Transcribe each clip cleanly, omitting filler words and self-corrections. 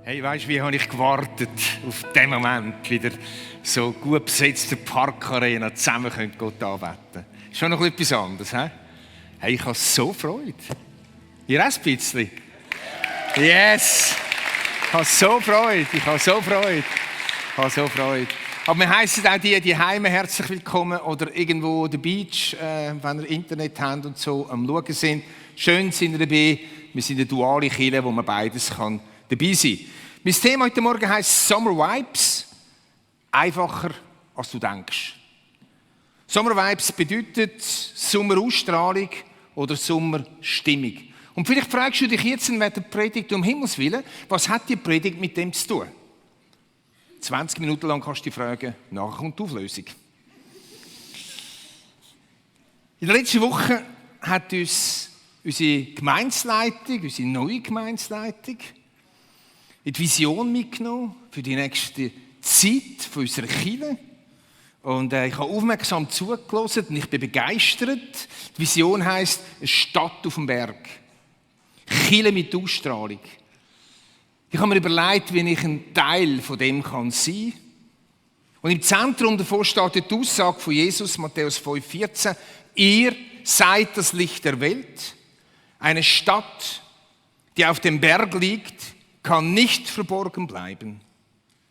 Hey, weißt du, wie habe ich gewartet auf den Moment, wieder so gut besetzte Parkarena zusammen Gott anbeten können. Ist schon noch etwas anderes, he? Hey, ich habe so Freude. Ihr auch ein bisschen? Yes! Ich habe so Freude. Aber wir heissen auch die Heime herzlich willkommen oder irgendwo der Beach, wenn ihr Internet habt und so am Schauen sind. Schön sind ihr dabei. Wir sind eine duale Kirche, wo man beides kann dabei sein. Mein Thema heute Morgen heisst Summer Vibes. Einfacher, als du denkst. Summer Vibes bedeutet Sommerausstrahlung oder Sommerstimmung. Und vielleicht fragst du dich jetzt während der Predigt um Himmels Willen, was hat die Predigt mit dem zu tun? 20 Minuten lang kannst du dich fragen, nachher kommt die Auflösung. In der letzten Woche hat uns unsere Gemeindeleitung, unsere neue Gemeindeleitung, in die Vision mitgenommen für die nächste Zeit von unserer Kirche. Und ich habe aufmerksam zugelassen und ich bin begeistert. Die Vision heisst, eine Stadt auf dem Berg. Kirche mit Ausstrahlung. Ich habe mir überlegt, wie ich ein Teil von dem sein kann. Und im Zentrum davon steht die Aussage von Jesus, Matthäus 5,14. Ihr seid das Licht der Welt. Eine Stadt, die auf dem Berg liegt, kann nicht verborgen bleiben.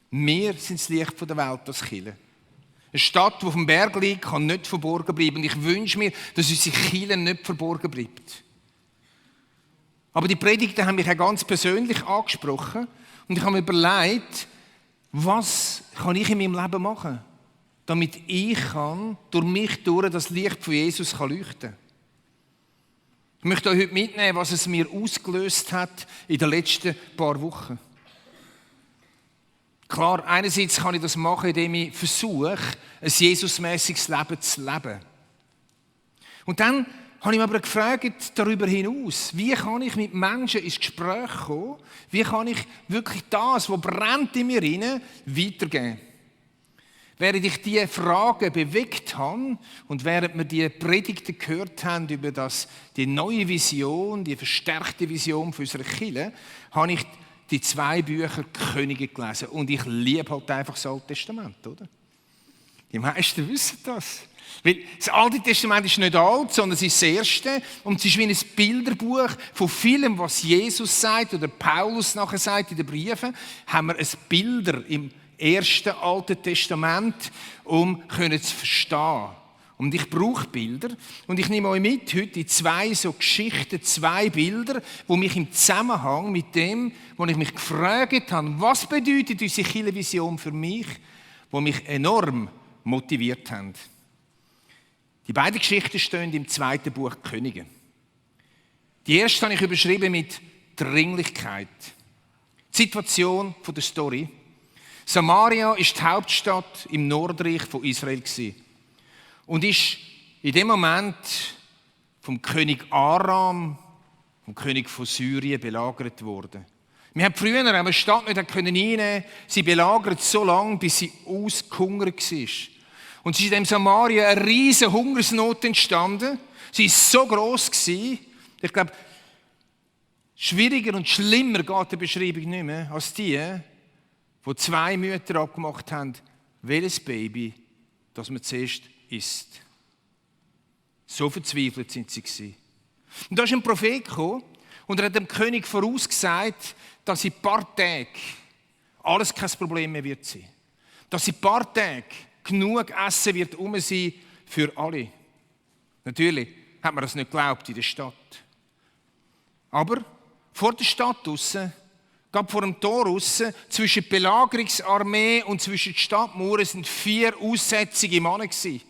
Wir sind das Licht der Welt, das Kirche. Eine Stadt, die auf dem Berg liegt, kann nicht verborgen bleiben. Und ich wünsche mir, dass unsere Kirche nicht verborgen bleibt. Aber die Predigten haben mich auch ganz persönlich angesprochen. Und ich habe mir überlegt, was kann ich in meinem Leben machen, damit ich durch mich das Licht von Jesus leuchten kann. Ich möchte euch heute mitnehmen, was es mir ausgelöst hat in den letzten paar Wochen. Klar, einerseits kann ich das machen, indem ich versuche, ein Jesusmäßiges Leben zu leben. Und dann habe ich mich aber gefragt, darüber hinaus, wie kann ich mit Menschen ins Gespräch kommen? Wie kann ich wirklich das, was brennt in mir rein, weitergeben? Während ich diese Fragen bewegt habe und während wir die Predigten gehört haben über die neue Vision, die verstärkte Vision für unsere Kirche, habe ich die 2 Bücher Könige gelesen. Und ich liebe halt einfach das Alte Testament, oder? Die meisten wissen das. Weil das Alte Testament ist nicht alt, sondern es ist das Erste. Und es ist wie ein Bilderbuch von vielem, was Jesus sagt oder Paulus nachher sagt in den Briefen. Haben wir Bilder im ersten Alten Testament, um zu verstehen. Und ich brauche Bilder. Und ich nehme euch mit heute in 2 so Geschichten, 2 Bilder, die mich im Zusammenhang mit dem, wo ich mich gefragt habe, was bedeutet unsere Kirchenvision für mich, die mich enorm motiviert haben. Die beiden Geschichten stehen im 2. Buch Könige. Die erste habe ich überschrieben mit Dringlichkeit. Die Situation der Story. Samaria war die Hauptstadt im Nordreich von Israel und ist in dem Moment vom König Aram, vom König von Syrien, belagert worden. Wir haben früher eine Stadt nicht einnehmen können, sie belagert so lange, bis sie ausgehungert war. Und es ist in dem Samaria eine riesige Hungersnot entstanden. Sie war so gross gewesen. Ich glaube, schwieriger und schlimmer geht die Beschreibung nicht mehr, als die, wo 2 Mütter abgemacht haben, welches Baby, das man zuerst isst. So verzweifelt sind sie gewesen. Und da ist ein Prophet gekommen und er hat dem König vorausgesagt, dass in ein paar Tagen alles kein Problem mehr wird sein. Dass in ein paar Tagen genug Essen wird sein für alle. Natürlich hat man das nicht geglaubt in der Stadt. Aber vor der Stadt draussen, gerade vor dem Tor draussen, zwischen der Belagerungsarmee und zwischen den Stadtmauern sind 4 aussätzige Männer gewesen.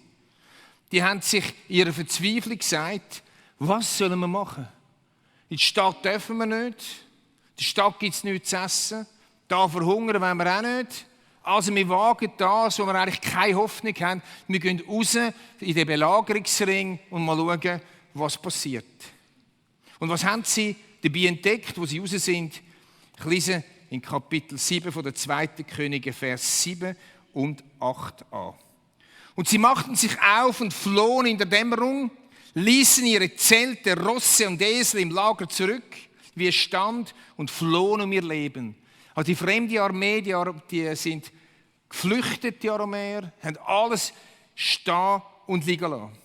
Die haben sich in ihrer Verzweiflung gesagt, was sollen wir machen? In die Stadt dürfen wir nicht. In der Stadt gibt es nichts zu essen. Da verhungern wollen wir auch nicht. Also wir wagen das, wo wir eigentlich keine Hoffnung haben. Wir gehen raus in den Belagerungsring und mal schauen, was passiert. Und was haben sie dabei entdeckt, wo sie raus sind? Ich lese in Kapitel 7 von der 2. Könige, Vers 7 und 8 an. Und sie machten sich auf und flohen in der Dämmerung, ließen ihre Zelte, Rosse und Esel im Lager zurück, wie es stand, und flohen um ihr Leben. Also die fremde Armee, die sind geflüchtet, die Aramäer, haben alles stehen und liegen lassen.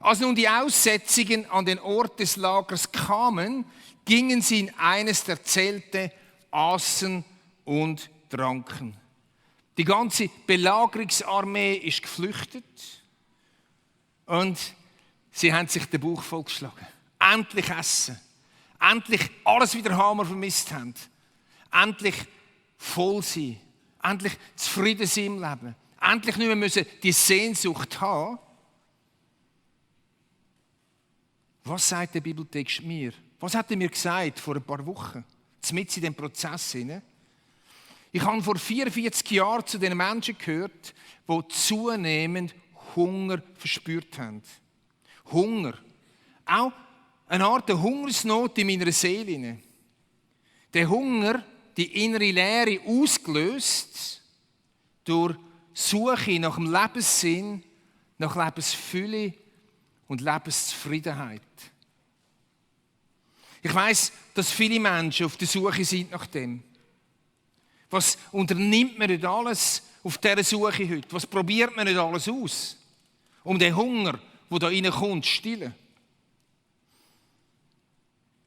Als nun die Aussätzigen an den Ort des Lagers kamen, gingen sie in eines der Zelte, aßen und tranken. Die ganze Belagerungsarmee ist geflüchtet und sie haben sich den Bauch vollgeschlagen. Endlich essen. Endlich alles wieder haben, was wir vermisst haben. Endlich voll sein. Endlich zufrieden sein im Leben. Endlich nicht mehr müssen die Sehnsucht haben. Was sagt der Bibeltext mir? Was hat er mir gesagt vor ein paar Wochen? Mitten in diesem Prozess hinein. Ich habe vor 44 Jahren zu den Menschen gehört, die zunehmend Hunger verspürt haben. Hunger. Auch eine Art Hungersnot in meiner Seele. Der Hunger, die innere Leere ausgelöst durch Suche nach dem Lebenssinn, nach Lebensfülle und Lebenszufriedenheit. Ich weiss, dass viele Menschen auf der Suche sind nach dem. Was unternimmt man nicht alles auf dieser Suche heute? Was probiert man nicht alles aus, um den Hunger, der da reinkommt, zu stillen?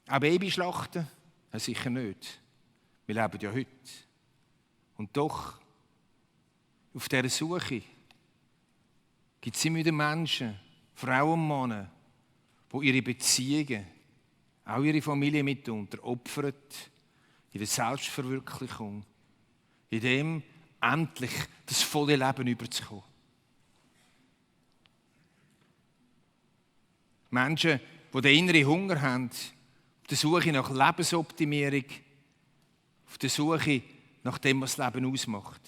Auch Babyschlachten? Ja, sicher nicht. Wir leben ja heute. Und doch, auf dieser Suche gibt es immer wieder Menschen, Frauen und Männer, die ihre Beziehungen, auch ihre Familie mitunter, opfern in der Selbstverwirklichung, in dem endlich das volle Leben überzukommen. Menschen, die den inneren Hunger haben, auf der Suche nach Lebensoptimierung, auf der Suche nach dem, was das Leben ausmacht.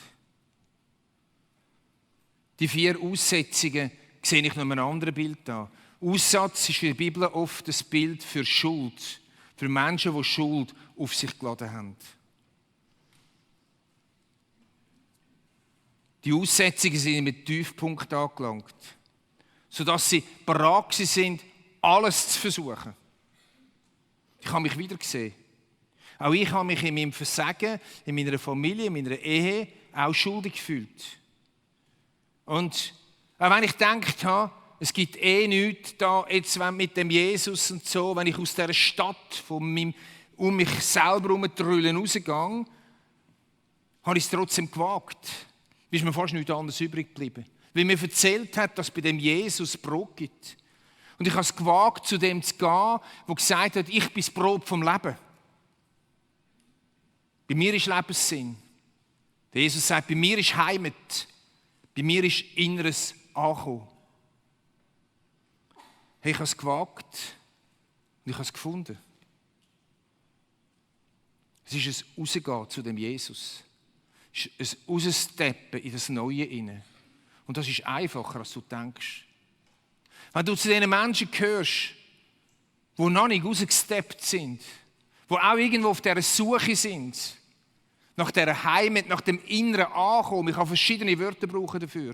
Die 4 Aussetzungen sehe ich noch in einem anderen Bild an. Aussatz ist in der Bibel oft das Bild für Schuld, für Menschen, die Schuld auf sich geladen haben. Die Aussetzungen sind mit Tiefpunkt angelangt, sodass sie bereit sind, alles zu versuchen. Ich habe mich wieder gesehen. Auch ich habe mich in meinem Versagen, in meiner Familie, in meiner Ehe auch schuldig gefühlt. Und auch wenn ich gedacht habe, es gibt nichts da, jetzt mit dem Jesus und so, wenn ich aus dieser Stadt um mich selber herumtrüllen rausgehe, habe ich es trotzdem gewagt. Weil ist mir fast nichts anderes übrig geblieben. Weil mir erzählt hat, dass es bei dem Jesus Brot gibt. Und ich habe es gewagt, zu dem zu gehen, der gesagt hat, ich bin das Brot vom Leben. Bei mir ist Lebenssinn. Der Jesus sagt, bei mir ist Heimat. Bei mir ist Inneres angekommen. Hey, ich habe es gewagt und ich habe es gefunden. Es ist ein Rausgehen zu dem Jesus. Es ist ein Raussteppen in das Neue hinein. Und das ist einfacher, als du denkst. Wenn du zu diesen Menschen gehörst, die noch nicht rausgesteppt sind, die auch irgendwo auf dieser Suche sind, nach dieser Heimat, nach dem inneren Ankommen, ich kann verschiedene Wörter brauchen dafür,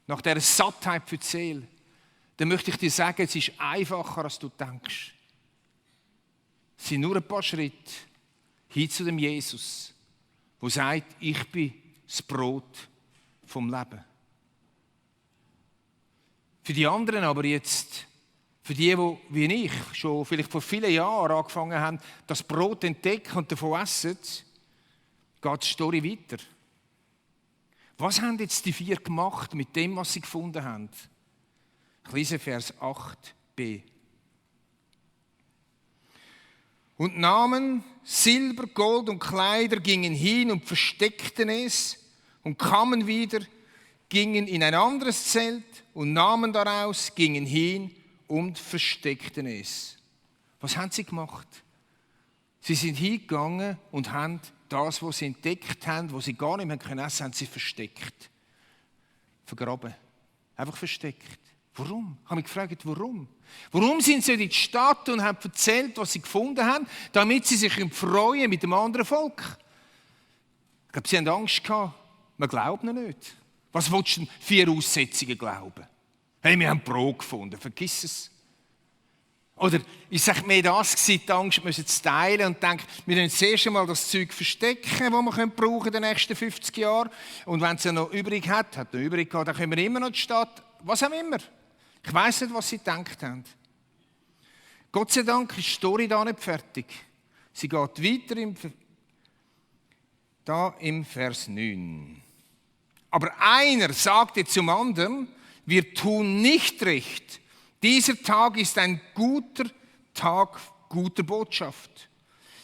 nach dieser Sattheit für die Seele, dann möchte ich dir sagen, es ist einfacher, als du denkst. Es sind nur ein paar Schritte hin zu dem Jesus, der sagt, ich bin das Brot vom Leben. Für die anderen aber jetzt, für die, wie ich, schon vielleicht vor vielen Jahren angefangen haben, das Brot entdecken und davon essen, geht die Story weiter. Was haben jetzt die 4 gemacht mit dem, was sie gefunden haben? Ich lese Vers 8b. Und nahmen Silber, Gold und Kleider, gingen hin und versteckten es und kamen wieder, gingen in ein anderes Zelt und nahmen daraus, gingen hin und versteckten es. Was haben sie gemacht? Sie sind hingegangen und haben das, was sie entdeckt haben, was sie gar nicht mehr essen können, haben sie versteckt. Vergraben. Einfach versteckt. Warum? Ich habe mich gefragt, warum? Warum sind sie in die Stadt und haben erzählt, was sie gefunden haben, damit sie sich freuen mit dem anderen Volk? Ich glaube, sie haben Angst gehabt. Man glaubt ihnen nicht. Was willst du denn 4 Aussetzungen glauben? Hey, wir haben Brot gefunden. Vergiss es. Oder ich sage mir das gewesen, die Angst, wir müssen es teilen und denke, wir müssen das erste Mal das Zeug verstecken, das wir brauchen in den nächsten 50 Jahren. Und wenn es ja noch übrig hat noch übrig gehabt, dann können wir immer noch die Stadt, was auch immer. Ich weiss nicht, was sie gedacht haben. Gott sei Dank ist die Story da nicht fertig. Sie geht weiter im Vers 9. Aber einer sagte zum anderen, wir tun nicht recht. Dieser Tag ist ein guter Tag guter Botschaft.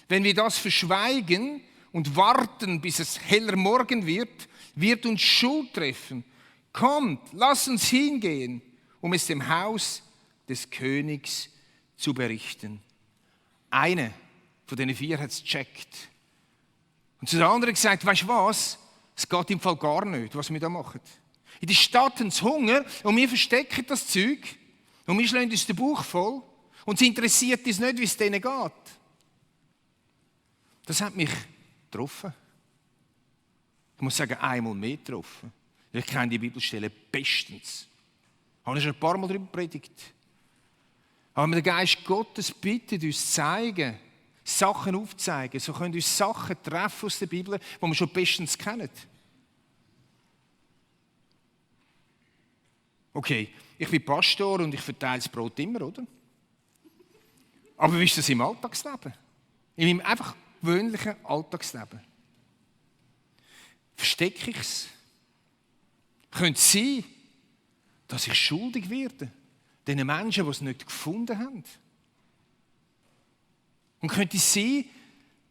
Wenn wir das verschweigen und warten, bis es heller Morgen wird uns Schuld treffen. Kommt, lasst uns hingehen, um es dem Haus des Königs zu berichten. Eine von den 4 hat es gecheckt. Und zu der anderen gesagt, weißt du was? Es geht im Fall gar nicht, was wir da machen. In der Stadt haben sie Hunger und wir verstecken das Zeug. Und wir schlagen uns den Bauch voll und es interessiert uns nicht, wie es denen geht. Das hat mich getroffen. Ich muss sagen, einmal mehr getroffen. Ich kenne die Bibelstelle bestens. Ich habe schon ein paar Mal darüber predigt. Aber der Geist Gottes bittet uns zu zeigen, Sachen aufzuzeigen. So können uns Sachen treffen aus der Bibel, die wir schon bestens kennen. Okay, ich bin Pastor und ich verteile das Brot immer, oder? Aber wie ist das im Alltagsleben? In meinem einfach gewöhnlichen Alltagsleben. Verstecke ich es? Könnte es sein, dass ich schuldig werde? Den Menschen, die es nicht gefunden haben? Und könnte es sein,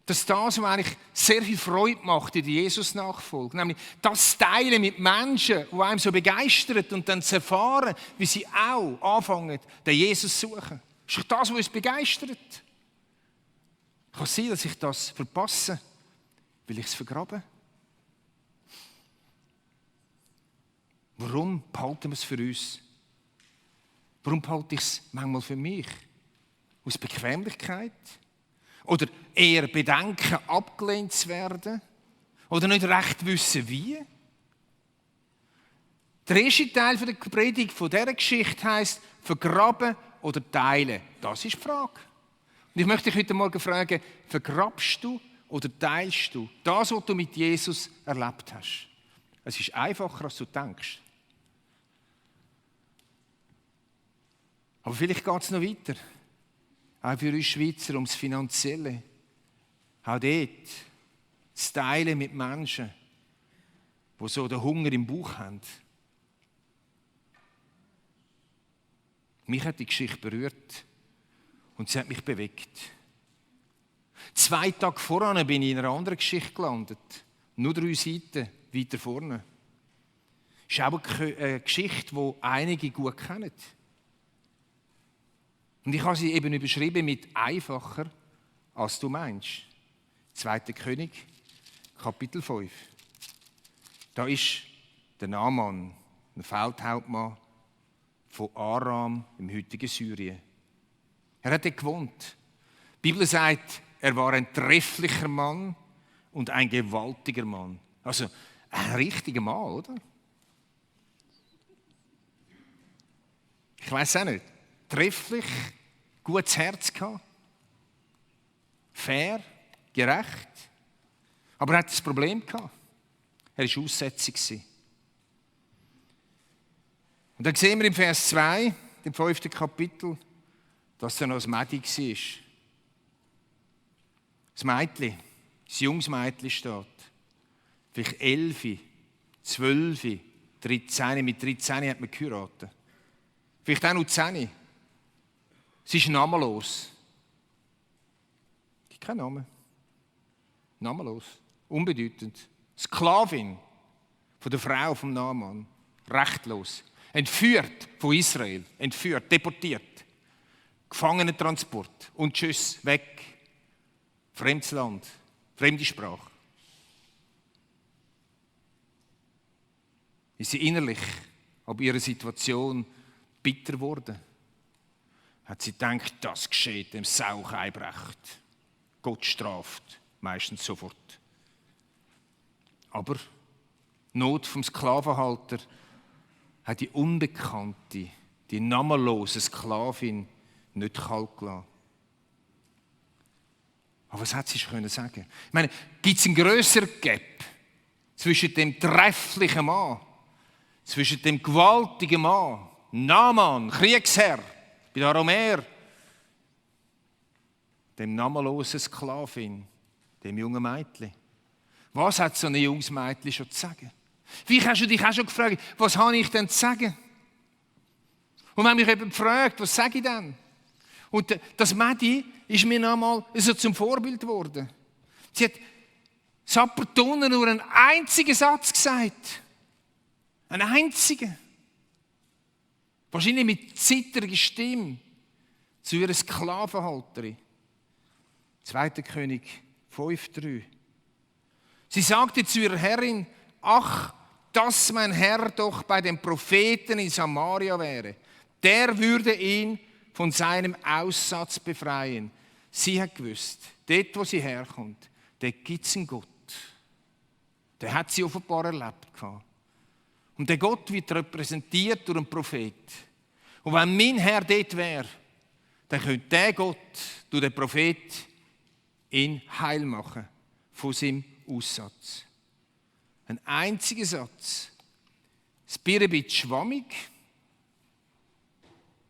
dass das, was eigentlich sehr viel Freude macht in der Jesus-Nachfolge, nämlich das Teilen mit Menschen, die einem so begeistert und dann zu erfahren, wie sie auch anfangen, den Jesus zu suchen. Ist doch das, was uns begeistert. Kann es sein, dass ich das verpasse, weil ich es vergrabe? Warum behalten wir es für uns? Warum behalte ich es manchmal für mich? Aus Bequemlichkeit? Oder eher Bedenken, abgelehnt zu werden? Oder nicht recht wissen, wie? Der erste Teil der Predigt von dieser Geschichte heisst, vergraben oder teilen. Das ist die Frage. Und ich möchte dich heute Morgen fragen, vergrabst du oder teilst du das, was du mit Jesus erlebt hast? Es ist einfacher, als du denkst. Aber vielleicht geht es noch weiter. Auch für uns Schweizer ums Finanzielle. Auch dort zu teilen mit Menschen, die so den Hunger im Bauch haben. Mich hat die Geschichte berührt und sie hat mich bewegt. 2 Tage voran bin ich in einer anderen Geschichte gelandet. Nur 3 Seiten weiter vorne. Das ist auch eine Geschichte, die einige gut kennen. Und ich habe sie eben überschrieben mit einfacher, als du meinst. 2. König, Kapitel 5. Da ist der Naaman, ein Feldhauptmann von Aram im heutigen Syrien. Er hat dort gewohnt. Die Bibel sagt, er war ein trefflicher Mann und ein gewaltiger Mann. Also ein richtiger Mann, oder? Ich weiß auch nicht. Trefflich, gutes Herz gehabt, fair, gerecht, aber er hat das Problem gehabt. Er war aussätzig. Und dann sehen wir im Vers 2, im 5. Kapitel, dass er noch ein Mädchen war. Das Mädchen, ein junges Mädchen steht. Vielleicht 11, 12, 13. Mit 13 hat man geheiratet. Vielleicht auch noch 10. Sie ist namenlos. Kein Name. Namenlos. Unbedeutend. Sklavin von der Frau vom Naaman. Rechtlos. Entführt von Israel. Entführt, deportiert. Gefangenentransport. Und tschüss, weg. Fremdes Land. Fremde Sprache. Ist sie innerlich ab ihrer Situation bitter geworden? Hat sie gedacht, das geschieht dem Saucheinbrecht. Gott straft, meistens sofort. Aber Not vom Sklavenhalter hat die unbekannte, die namenlose Sklavin nicht kalt gelassen. Aber was hat sie können sagen? Ich meine, gibt es einen grösseren Gap zwischen dem trefflichen Mann, zwischen dem gewaltigen Mann, Naaman, Kriegsherr, bei der Aramäer, dem namenlosen Sklavin, dem jungen Mädchen? Was hat so ein junges Mädchen schon zu sagen? Vielleicht hast du dich auch schon gefragt, was habe ich denn zu sagen? Und wenn mich jemand fragt, was sage ich denn? Und das Mädchen ist mir noch einmal so zum Vorbild geworden. Sie hat Sappertunnen nur einen einzigen Satz gesagt. Einen einzigen. Wahrscheinlich mit zittriger Stimme zu ihrer Sklavenhalterin. 2. König 5,3. Sie sagte zu ihrer Herrin: Ach, dass mein Herr doch bei den Propheten in Samaria wäre. Der würde ihn von seinem Aussatz befreien. Sie hat gewusst, dort, wo sie herkommt, dort gibt es einen Gott. Der hat sie offenbar erlebt. Und der Gott wird repräsentiert durch einen Prophet. Und wenn mein Herr dort wäre, dann könnte der Gott durch den Prophet ihn heil machen von seinem Aussatz. Ein einziger Satz. Das Bier ein bisschen schwammig,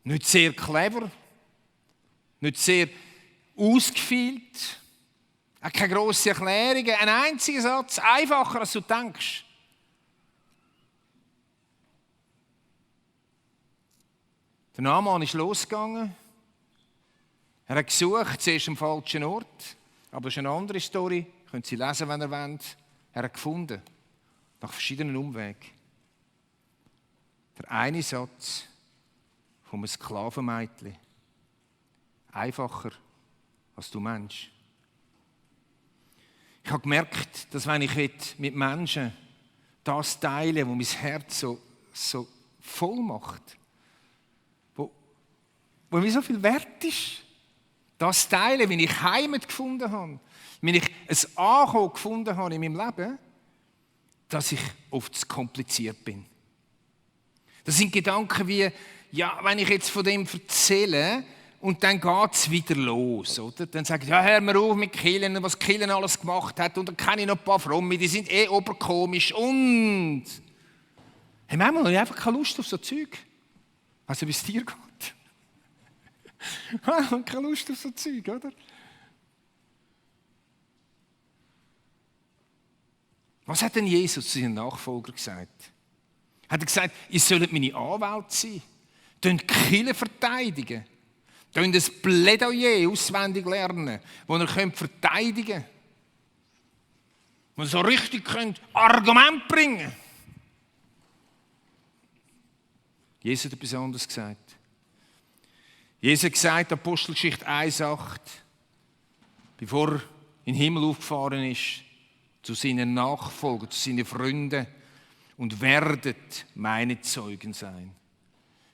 nicht sehr clever, nicht sehr ausgefeilt, auch keine grossen Erklärungen. Ein einziger Satz, einfacher als du denkst. Der Naaman ist losgegangen. Er hat gesucht, zuerst am falschen Ort. Aber das ist eine andere Story. Können Sie lesen, wenn ihr wollt. Er hat gefunden. Nach verschiedenen Umwegen. Der eine Satz von einem Sklavenmädchen. Einfacher als du Mensch. Ich habe gemerkt, dass wenn ich mit Menschen das teile, wo mein Herz so voll macht, wo mir so viel wert ist, das teilen, wenn ich Heimat gefunden habe, wenn ich ein Ankommen gefunden habe in meinem Leben, dass ich oft zu kompliziert bin. Das sind Gedanken wie, ja, wenn ich jetzt von dem erzähle und dann geht es wieder los, oder? Dann sage ich, ja, hör mir auf mit Kirchen, was Kirchen alles gemacht hat, und dann kenne ich noch ein paar Fromme, die sind oberkomisch und... Hey, manchmal habe ich einfach keine Lust auf so Zeug. Weißt du, wie es dir geht? Ich habe keine Lust auf so Zeug, oder? Was hat denn Jesus zu seinen Nachfolgern gesagt? Hat er gesagt, ihr sollt meine Anwälte sein? Tönt die Kirche verteidigen? Tönt ein Plädoyer auswendig lernen, das ihr verteidigen könnt? Wo ihr so richtig Argument bringen könnt? Jesus hat etwas anderes gesagt. Jesus hat gesagt, Apostelgeschichte 1,8, bevor er in den Himmel aufgefahren ist, zu seinen Nachfolgern, zu seinen Freunden, und werdet meine Zeugen sein.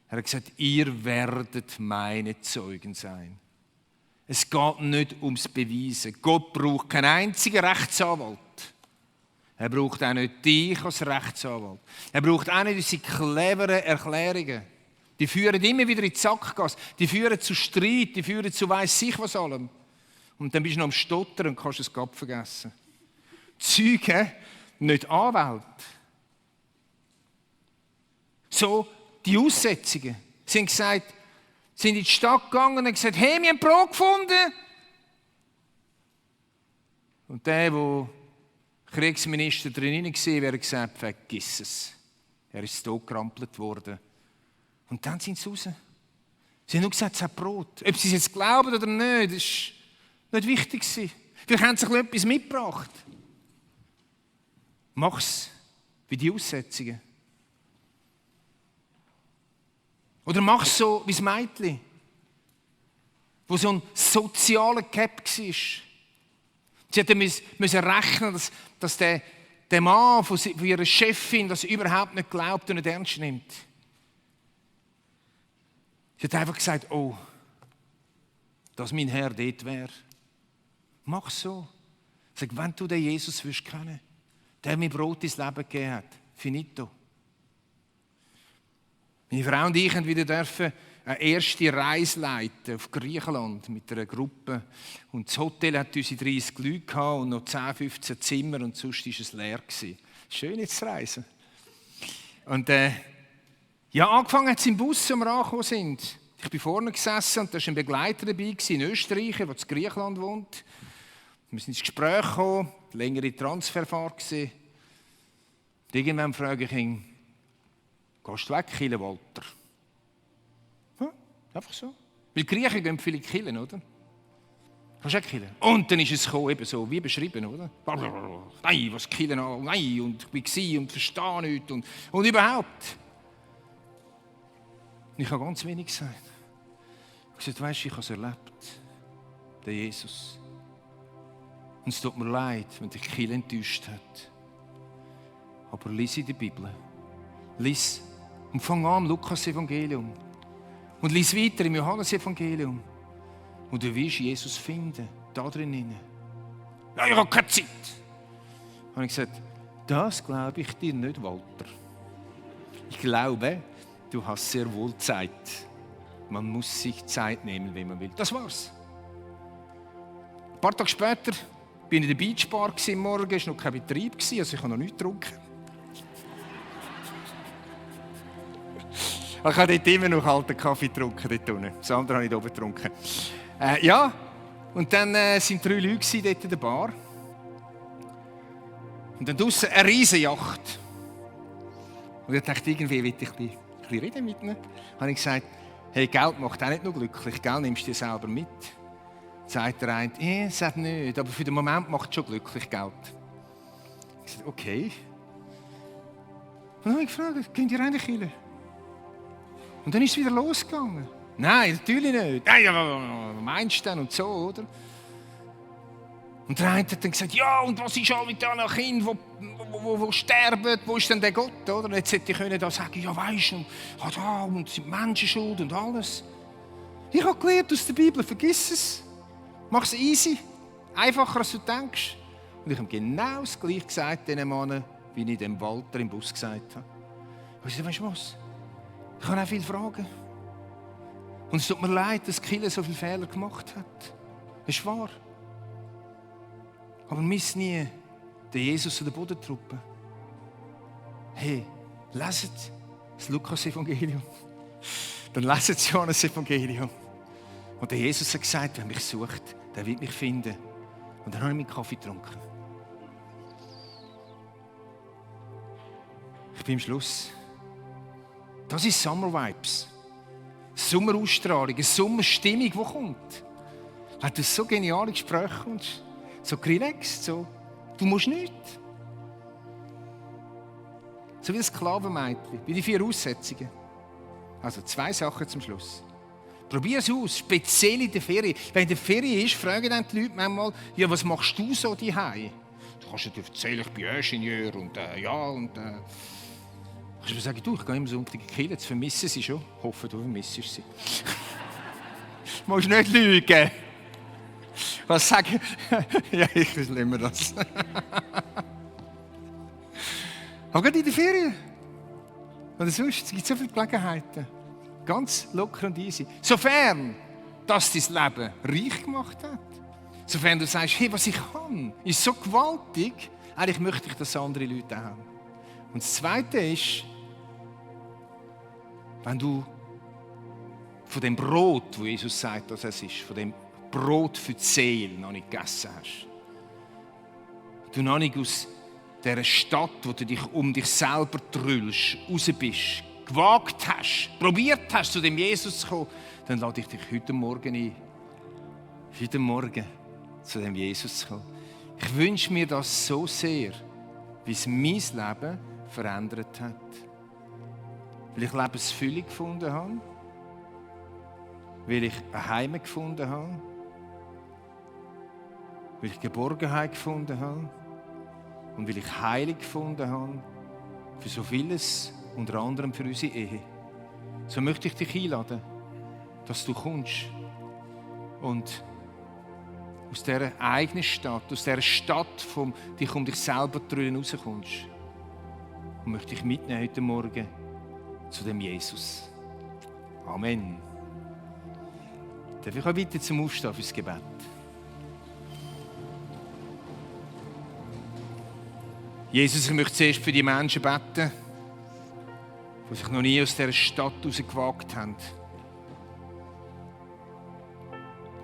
Er hat gesagt, ihr werdet meine Zeugen sein. Es geht nicht ums Beweisen. Gott braucht keinen einzigen Rechtsanwalt. Er braucht auch nicht dich als Rechtsanwalt. Er braucht auch nicht unsere cleveren Erklärungen. Die führen immer wieder in die Sackgasse. Die führen zu Streit, die führen zu weiss ich was allem. Und dann bist du noch am Stottern und kannst es Gott vergessen. Zeugen, nicht Anwälte. So, die Aussetzungen. Sie haben gesagt, sind in die Stadt gegangen und haben gesagt, hey, wir haben Brot gefunden. Und der Kriegsminister drin war, wäre gesagt, vergiss es. Er ist totgerampelt worden. Und dann sind sie raus. Sie haben nur gesagt, es hat Brot. Ob sie es jetzt glauben oder nicht, das war nicht wichtig. Vielleicht haben sie etwas mitgebracht. Mach es wie die Aussetzungen. Oder mach es so wie das Mädchen, wo so ein sozialer Cap war. Sie musste rechnen, dass der Mann von ihrer Chefin das überhaupt nicht glaubt und nicht ernst nimmt. Sie hat einfach gesagt, oh, dass mein Herr dort wäre. Mach so. Sag, wenn du den Jesus willst kennen, der mir Brot ins Leben gegeben hat, finito. Meine Frau und ich dürfen wieder eine erste Reise leiten auf Griechenland mit einer Gruppe. Und das Hotel hat unsere 30 Leute gehabt und noch 10, 15 Zimmer und sonst war es leer. Schön jetzt zu reisen. Und angefangen hat es im Bus, als wir angekommen sind. Ich bin vorne gesessen und da war ein Begleiter dabei, ein Österreicher, der in Griechenland wohnt. Wir sind ins Gespräch gekommen, längere Transferfahrt gewesen. Und irgendwann frage ich ihn, gehst du weg, Kille Walter? Ja, einfach so. Weil Griechen gehen viele Killen, oder? Kannst du auch Killen? Und dann ist es gekommen, eben so, wie beschrieben, oder? Nein, was Killen an, nein, und ich war und verstehe nichts und überhaupt. Und ich habe ganz wenig gesagt. Ich habe gesagt, weisst du, ich habe es erlebt. Der Jesus. Und es tut mir leid, wenn dich Kiel enttäuscht hat. Aber lies in der Bibel. Lies und fang an im Lukas-Evangelium. Und lies weiter im Johannes-Evangelium. Und du wirst Jesus finden, da drinnen. Ja, ich habe keine Zeit. Dann habe ich gesagt, das glaube ich dir nicht, Walter. Ich glaube, du hast sehr wohl Zeit. Man muss sich Zeit nehmen, wenn man will. Das war's. Ein paar Tage später bin ich in der Beachbar morgen, es war noch kein Betrieb, also ich habe noch nichts getrunken. Ich habe dort immer noch kalten Kaffee getrunken, dort unten. Das andere habe ich oben getrunken. Und dann waren 3 Leute dort in der Bar. Und dann draussen eine riesige Yacht. Und ich dachte, irgendwie will ich ein bisschen reden mit ihnen. Dann habe ich gesagt, hey, Geld macht auch nicht nur glücklich, Geld nimmst du dir selber mit. Sagt der eine, sagt nicht, aber für den Moment macht es schon glücklich Geld. Ich sagte, okay. Und dann habe ich gefragt, gehen die rein in die Kirche? Und dann ist es wieder losgegangen. Nein, natürlich nicht. Nein, was meinst du denn und so, oder? Und der eine hat dann gesagt, ja, und was ist all mit diesen Kindern, die sterben, wo ist denn der Gott, oder? Und jetzt hätte ich da sagen, ja, weisst du, und sind Menschenschuld und alles. Ich habe gelernt aus der Bibel, vergiss es. Mach es easy, einfacher als du denkst. Und ich habe genau das Gleiche gesagt diesen Männern, wie ich dem Walter im Bus gesagt habe. Und ich sagte, weißt du was? Ich habe auch viele Fragen. Und es tut mir leid, dass Kille so viele Fehler gemacht hat. Das ist wahr. Aber miss nie den Jesus oder den Bodentruppe. Hey, leset das Lukas-Evangelium. Dann leset das Johannes-Evangelium. Und der Jesus hat gesagt, wer mich sucht, der wird mich finden. Und dann habe ich meinen Kaffee getrunken. Ich bin am Schluss. Das ist Summer Vibes. Sommerausstrahlung, eine Sommerstimmung, die kommt. Wenn du so geniale Gespräche kommst, so relaxed, so, du musst nichts. So wie ein Sklavenmädchen, wie die 4 Aussetzungen. Also 2 Sachen zum Schluss. Probier es aus, speziell in der Ferien. Wenn in der Ferien ist, fragen dann die Leute manchmal, ja, was machst du so zu Hause? Du kannst dir erzählen, ich bin Ingenieur und kannst du mir sagen, du, ich gehe immer Sonntag in die Kirche, jetzt vermissen sie schon. Ich hoffe, du vermisst sie. Du musst nicht lügen. Was sagen? Ja, ich nehme das. Aber gerade in der Ferien. Oder sonst, es gibt so viele Gelegenheiten. Ganz locker und easy. Sofern das dein Leben reich gemacht hat. Sofern du sagst, hey, was ich kann, ist so gewaltig, eigentlich möchte ich, dass andere Leute auch haben. Und das Zweite ist, wenn du von dem Brot, wo Jesus sagt, dass es ist, von dem Brot für die Seele noch nicht gegessen hast, du noch nicht aus dieser Stadt, wo du dich um dich selber trüllst, raus bist, gewagt hast, probiert hast, zu dem Jesus zu kommen, dann lade ich dich heute Morgen ein, heute Morgen zu dem Jesus zu kommen. Ich wünsche mir das so sehr, wie es mein Leben verändert hat. Weil ich Lebensfülle gefunden habe, weil ich ein Heim gefunden habe, weil ich Geborgenheit gefunden habe und weil ich Heilung gefunden habe für so vieles, unter anderem für unsere Ehe. So möchte ich dich einladen, dass du kommst und aus dieser eigenen Stadt, aus dieser Stadt, dich um dich selber drüben rauskommst. Und möchte ich mitnehmen heute Morgen zu dem Jesus. Amen. Darf ich euch bitten zum Aufstehen fürs Gebet? Jesus, ich möchte zuerst für die Menschen beten, die sich noch nie aus dieser Stadt rausgewagt haben.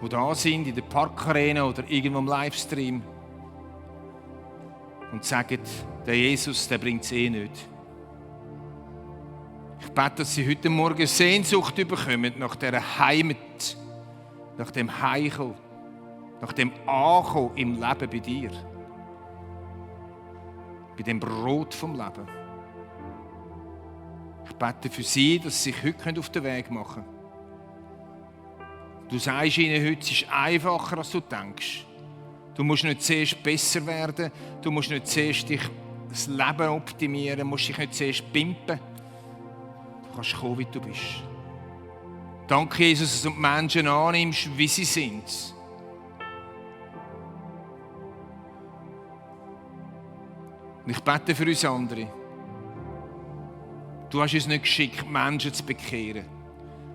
Die da sind, in der Parkarena oder irgendwo im Livestream und sagen, der Jesus, der bringt es eh nicht. Ich bete, dass sie heute Morgen Sehnsucht bekommen nach dieser Heimat, nach dem Heimkommen, nach dem Ankommen im Leben bei dir. Bei dem Brot vom Leben. Ich bete für sie, dass sie sich heute auf den Weg machen können. Du sagst ihnen heute, es ist einfacher, als du denkst. Du musst nicht zuerst besser werden, du musst nicht zuerst das Leben optimieren, du musst dich nicht zuerst pimpen. Du kannst kommen, wie du bist. Danke, Jesus, dass du die Menschen annimmst, wie sie sind. Und ich bete für uns andere. Du hast uns nicht geschickt, Menschen zu bekehren.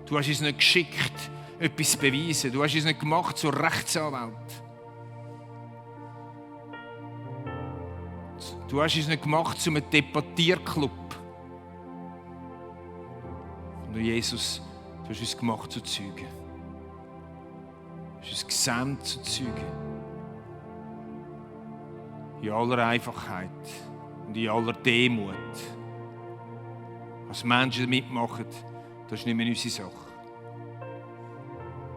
Du hast uns nicht geschickt, etwas zu beweisen. Du hast uns nicht gemacht zur Rechtsanwalt. Du hast uns nicht gemacht zu einem Debattierclub. Und Jesus, du hast uns gemacht zu Zeugen. Du hast uns gesandt zu Zeugen. In aller Einfachheit und in aller Demut. Was Menschen mitmachen, das ist nicht mehr unsere Sache.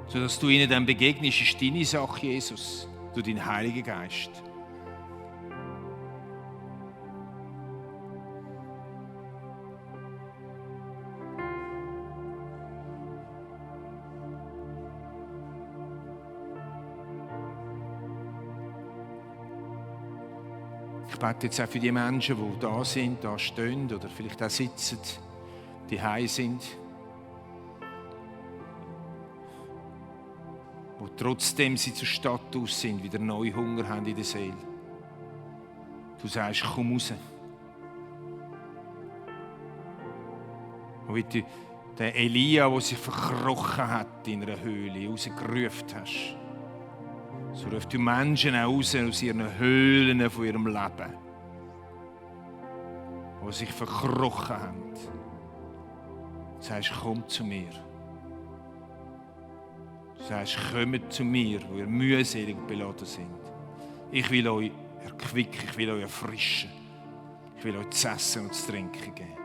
Sodass du ihnen dann begegnest, ist deine Sache, Jesus, durch deinen Heiligen Geist. Ich bete jetzt auch für die Menschen, die da sind, da stehen oder vielleicht auch sitzen, die heim sind. Wo trotzdem sie zur Stadt aus sind, wieder neu Hunger haben in der Seele. Du sagst, komm raus. Und wie du den Elia, der sich verkrochen hat in einer Höhle, rausgerufen hast. So ruft du Menschen auch raus aus ihren Höhlen von ihrem Leben, die sich verkrochen haben. Du sagst, komm zu mir. Du sagst, kommt zu mir, wo ihr mühselig beladen sind. Ich will euch erquicken, ich will euch erfrischen. Ich will euch zu essen und zu trinken geben.